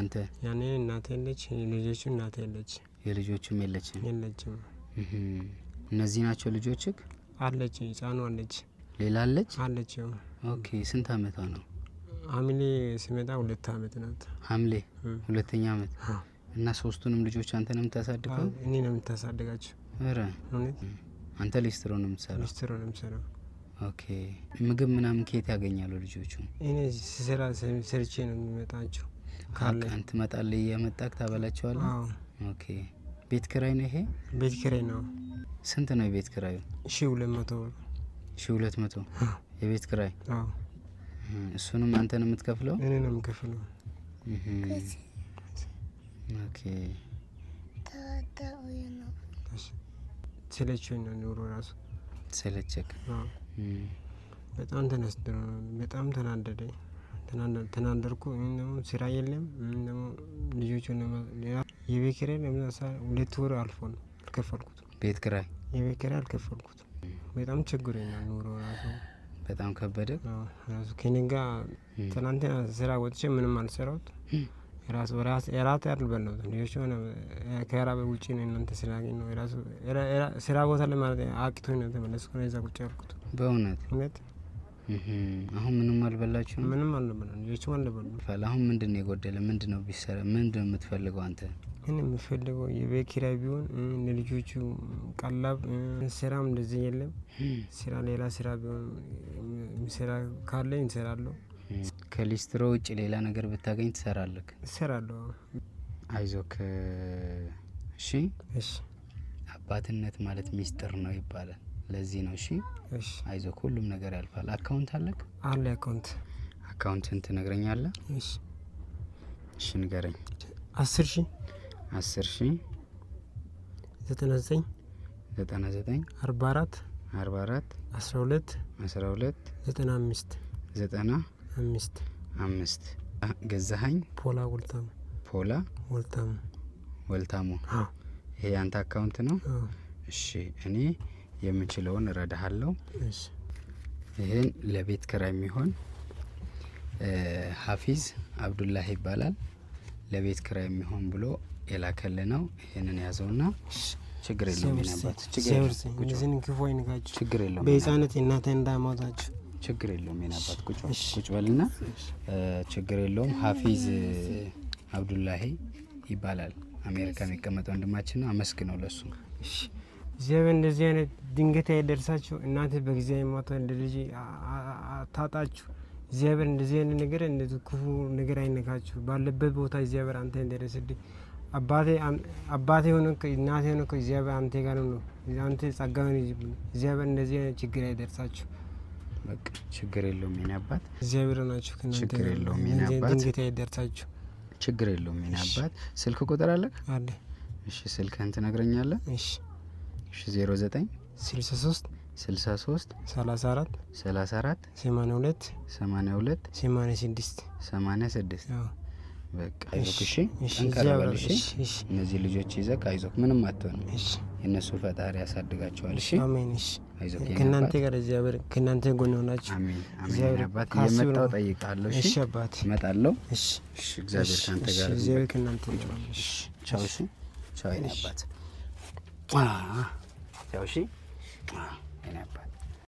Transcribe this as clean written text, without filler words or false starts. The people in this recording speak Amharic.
ያንተ? ያኔ እናቴ የለች፣ ልጆቹ እናቴ የለች። የልጆቹም የለችም? የለችም። እነዚህ ናቸው ልጆችክ? አለች፣ ህጻኑ አለች። ሌላ አለች? አለች። Okay። ስንት አመቷ ነው? ሐምሌ ሲመጣ 2 አመት ናት። ሐምሌ ሁለተኛ አመት። እና ሶስቱንም ልጆች አንተ ነው የምታሳድገው? እኔ ነው የምታሳድጋቸው። ኧረ አንተ ሊስትሮ ነው የምትሰራው? ሊስትሮ ነው የምሰራው። Okay። ምግብ ምናምን ከየት ያገኛሉ ልጆቹ? እኔ ስራ ሰርቼ ነው የሚመጣቸው። ካለ ትመጣለህ፣ እያመጣክ ታበላቸዋለህ? አዎ። Okay። ቤት ኪራይ ነው ይሄ? ቤት ኪራይ ነው። ስንት ነው የቤት ኪራዩ? 1200 ብር። 1200 የቤት ኪራይ? አዎ። እሱንም አንተ ነው የምትከፍለው? እኔ ነው የምከፍለው። Okay። ሰለቸኝ ነው ኑሮ ራሱ። ሰለቸክ? አዎ። በጣም ተነስቶ በጣም ተናደደኝ። ተናደርኩ። እኔ ደግሞ ስራ የለም። እኔ ደግሞ ልጆቹ የቤት ኪራይ 2 ወር አልፎ ነው አልከፈልኩትም። ቤት ኪራይ? የቤት ኪራይ አልከፈልኩትም። በጣም ቸግሮኝ ነው ኑሮ ራሱ። በጣም ከበደ። አዎ፣ ራሱ ከእኔ ጋር ትናንትና ስራ ወጥቼ ምንም አልሰራሁት። ራሱ ራስ እራት አልበላሁትም። ልጆቹ ሆነ ከራብ ውጪ ነው እናንተ ስላገኝ ነው ራሱ ስራ ቦታ ለማለት አቅቶኝ ነው ተመለስኩ። እዛ ቁጭ ያልኩት። በእውነት? እውነት። አሁን ምንም አልበላችሁም? ምንም አልበላም። ልጆቹም አልበሉም። አሁን ምንድን ነው የጎደለ? ምንድን ነው ቢሰራ? ምንድን ነው የምትፈልገው አንተ? እኔ የምፈልገው የቤት ኪራይ ቢሆን፣ ለልጆቹ ቀለብ፣ ስራም እንደዚህ የለም። ስራ ሌላ ስራ ቢሆን ስራ ካለኝ እንሰራለሁ። ከሊስትሮ ውጭ ሌላ ነገር ብታገኝ ትሰራለህ? እሰራለሁ። አይዞክ። እሺ። እሺ። አባትነት ማለት ሚስጥር ነው ይባላል። ለዚህ ነው። እሺ። እሺ። አይዞክ፣ ሁሉም ነገር ያልፋል። Account አለክ? አለ account። አካውንትን ትነግረኛለህ? እሺ። እሺ ንገረኝ። 10,000 10,000 99 99 44 44 12 12 95 95 5 5። ገዛኸኝ ፖላ ወልታሙ። ፖላ ወልታሙ። ወልታሙ። ይሄ ያንተ account ነው? አዎ። እሺ፣ እኔ የምችለውን እረዳሃለሁ። እሺ። ይሄን ለቤት ኪራይ የሚሆን ሀፊዝ አብዱላህ ይባላል። ለቤት ኪራይ የሚሆን ብሎ የላከልህ ነው። ይሄንን ያዘውና ችግር የለውም የኔ አባት፣ ችግር የለውም። ቁጭ በል። እነዚህን ክፉ አይንካችሁ። ችግር የለውም የኔ በህፃነት እናንተ እንዳሞታችሁ። ችግር የለውም የኔ አባት፣ ቁጭ በል፣ ቁጭ በልና ችግር የለውም። ሀፊዝ አብዱላሂ ይባላል። አሜሪካ የሚቀመጥ ወንድማችን ነው። አመስግነው ለሱ። እሺ፣ እግዚአብሔር እንደዚህ አይነት ድንገት አይደርሳችሁ። እናንተ በጊዜ ሞተ እንደ ልጅ አታጣችሁ። እግዚአብሔር እንደዚህ አይነት ነገር እንደዚህ ክፉ ነገር አይነካችሁ። ባለበት ቦታ እግዚአብሔር አንተ እንደደረሰልኝ አባቴ አባቴ ሆኖ እናቴ ሆኖ እግዚአብሔር አንተ ጋር ነው። አንተ ጸጋውን እግዚአብሔር እንደዚህ አይነት ችግር አይደርሳችሁ። በቃ ችግር የለውም የኔ አባት። እግዚአብሔር ናችሁ ከእናንተ ችግር ጋር። የለውም የኔ አባት። ድንገት አይደርሳችሁ። ችግር የለውም የኔ አባት። ስልክ ቁጥር አለህ? አለ። እሺ፣ ስልክህን ትነግረኛለህ? እሺ። እሺ፣ 09 63 63 34 34 82 82 86። 86። አዎ። በቃ አይዞክ። እሺ። እሺ። ጠንከር በል። እሺ። እሺ፣ እሺ። እነዚህ ልጆች ይዘህ አይዞክ፣ ምንም አትሆንም። እሺ። የእነሱ ፈጣሪ ያሳድጋቸዋል። እሺ። አሜን። እሺ። አይዞክ የኔ ከእናንተ አባት። ጋር እግዚአብሔር ከእናንተ ጎን ሆናችሁ። አሜን አሜን። እግዚአብሔር የኔ አባት ካስብ እየመጣሁ ነው። እጠይቅሃለሁ። እሺ። እሺ አባት። እመጣለሁ። እሺ። እሺ፣ እግዚአብሔር ካንተ እሺ፣ ጋር ይሁን። እግዚአብሔር ከእናንተ ጋር። እሺ። ቻው። እሺ፣ ቻው የኔ አባት። ቻው። እሺ የኔ አባት።